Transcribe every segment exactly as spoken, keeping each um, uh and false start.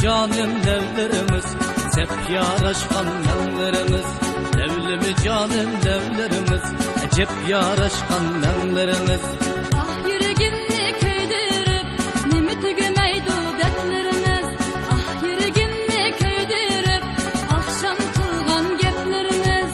جانىم لەۋلىرىڭىز، سەپ ياراشقان مەڭلىرىڭىز، لەۋلىمۇ جانىم لەۋلىرىڭىز، ئەجەب ياراشقان مەڭلىرىڭىز. ئاھ، يۈرىكىمنى كۆيدۈرۈپ، نېمە تۈگىمەيدۇ دەردلىرىڭىز. ئاھ، يۈرىكىمنى كۆيدۈرۈپ، ئاخشام قىلغان گەپلىرىڭىز.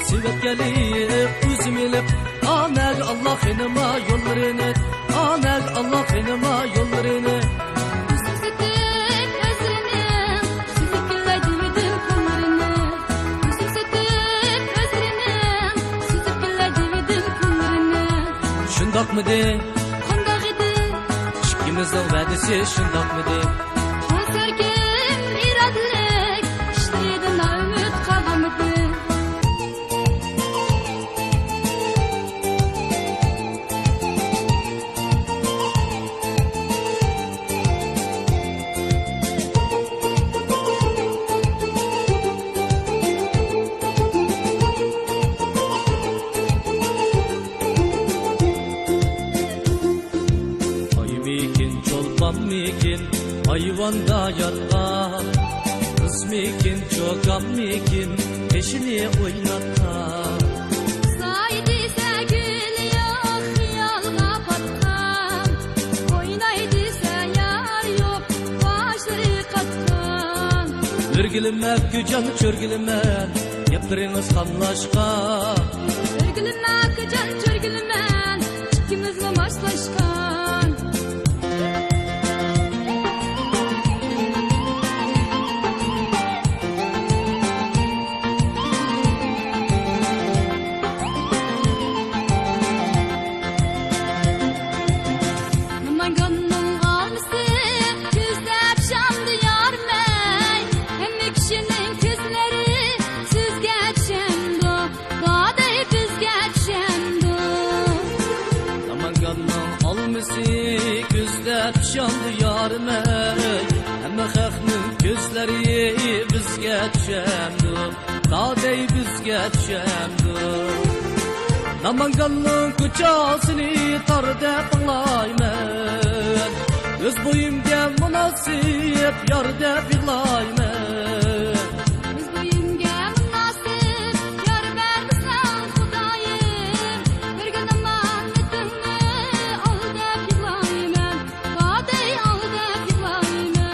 سېۋەتكە ئېلىپ، ئۆزۈم ئېلىپ، ئانەگە ئاللا خېنىما يوللىرىنى، ئانەگە ئاللا خېنىما يوللىرىنى. ئۆزۈم سېتىپ ئۆزلىرىنى، سۈزۈپ كېلەي دېۋىدىم قوللىرىنى. ئۆزۈم سېتىپ ئۆزلىرىنى، سۈزۈپ كېلەي دېۋىدىم قوللىرىنى. شۇنداقمىدى؟ قانداق ئىدى؟ ئىككىمىزنىڭ ۋەدىسى شۇنداقمىدى؟ بۇ سەركەم ئىرادىلىك ئىشلىرىدىن نائۈمىد قالغانمىدى؟ ئايمىكىن، چولپانمىكىن، ئايۋاندا ياتقان؟ قىزمىكىن، چوكانمىكىن، بېشىنى ئويناتقان؟ ساي دېسە گۈل يوق، خىيالغا پاتقان. ئويناي دېسە يار يوق، باشلىرى قاتقان. ئۆرگىلىمە ئاكىجان، چۆرگىلىمە، گەپلىرىڭىز خاملاشقان. ئۆرگىلىمە ئاكىجان، چۆرگىلىمە، ئىككىمىزمۇ ماسلاشقان. ناماڭگاننىڭ ئالمىسى كۈزدە پىشامدۇ يارىمەي، ھەممە كىشىنىڭ كۆزلىرى سىزگە چۈشەمدۇ؟ دادەي بىزگە چۈشەمدۇ؟ ناماڭگاننىڭ ئالمىسى كۈزدە پىشامدۇ يارىمەي، ھەممە خەقنىڭ كۆزلىرى بىزگە چۈشەمدۇ؟ دادەي بىزگە چۈشەمدۇ؟ ناماڭگاننىڭ كوچاسىنى تار دەپ ئاڭلايمەن، ئۆز بويۇمگا مۇناسىپ يار دەپ يىغلايمەن. ئۆز بويۇمگا مۇناسىپ يار بەرمىسەڭ خۇدايىم، بەرگىن ئامانىتىڭنى ئال دەپ يىغلايمەن، دادەي ئال دەپ يىغلايمەن.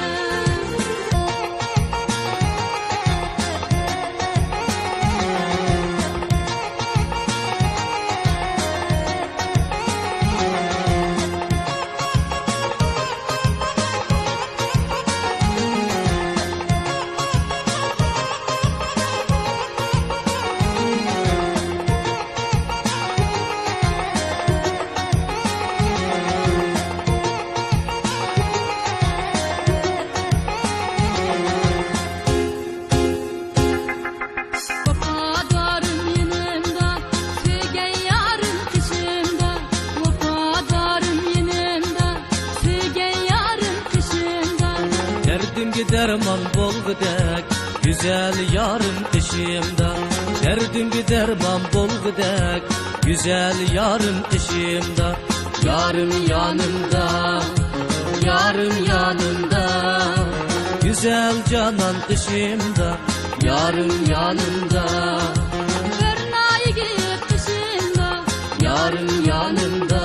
ۋاپادارىم يېنىمدا، سۆيگەن يارىم قېشىمدا. ۋاپادارىم يېنىمدا، سۆيگەن يارىم قېشىمدا. دەردىمگە دەرمان بولغۇدەك، گۈزەل يارىم قېشىمدا. دەردىمگە دەرمان بولغۇدەك، گۈزەل يارىم قېشىمدا. يارىم يانىمدا، يارىم يانىمدا، گۈزەل جانان قېشىمدا، يارىم يانىمدا. بىر نايىگىپ قېشىمدا، يارىم يانىمدا.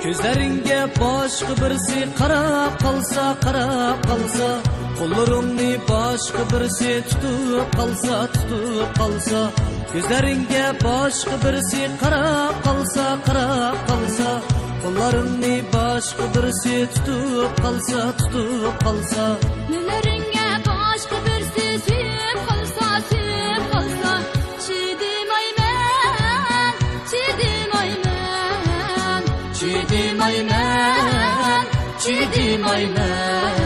كۆزلىرىڭگە باشقا بىرسى قاراپ قالسا، قاراپ قالسا، قوللىرىڭنى باشقا بىرسى تۇتۇپ قالسا، تۇتۇپ قالسا، كۆزلىرىڭگە باشقا بىرسى قاراپ قالسا، قاراپ قالسا، قوللىرىڭنى باشقا بىرسى تۇتۇپ قالسا، تۇتۇپ قالسا، دىللىرىڭگە باشقا بىرسى سۆيۈپ قالسا، سۆيۈپ قالسا، چىدىمايمەن، چىدىمايمەن، چىدىمايمەن، چىدىمايمەن.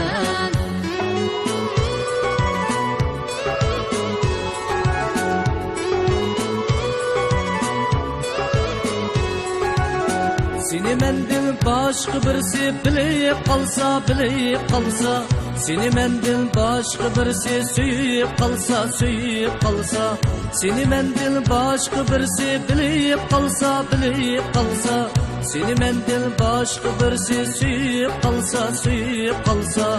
مەندىن باشقا بىرسى بىلىپ قالسا، بىلىپ قالسا، سېنى مەندىن باشقا بىرسى سۆيۈپ قالسا، سۆيۈپ قالسا، سېنى مەندىن باشقا بىرسى بىلىپ قالسا، بىلىپ قالسا، سېنى مەندىن باشقا بىرسى سۆيۈپ قالسا، سۆيۈپ قالسا،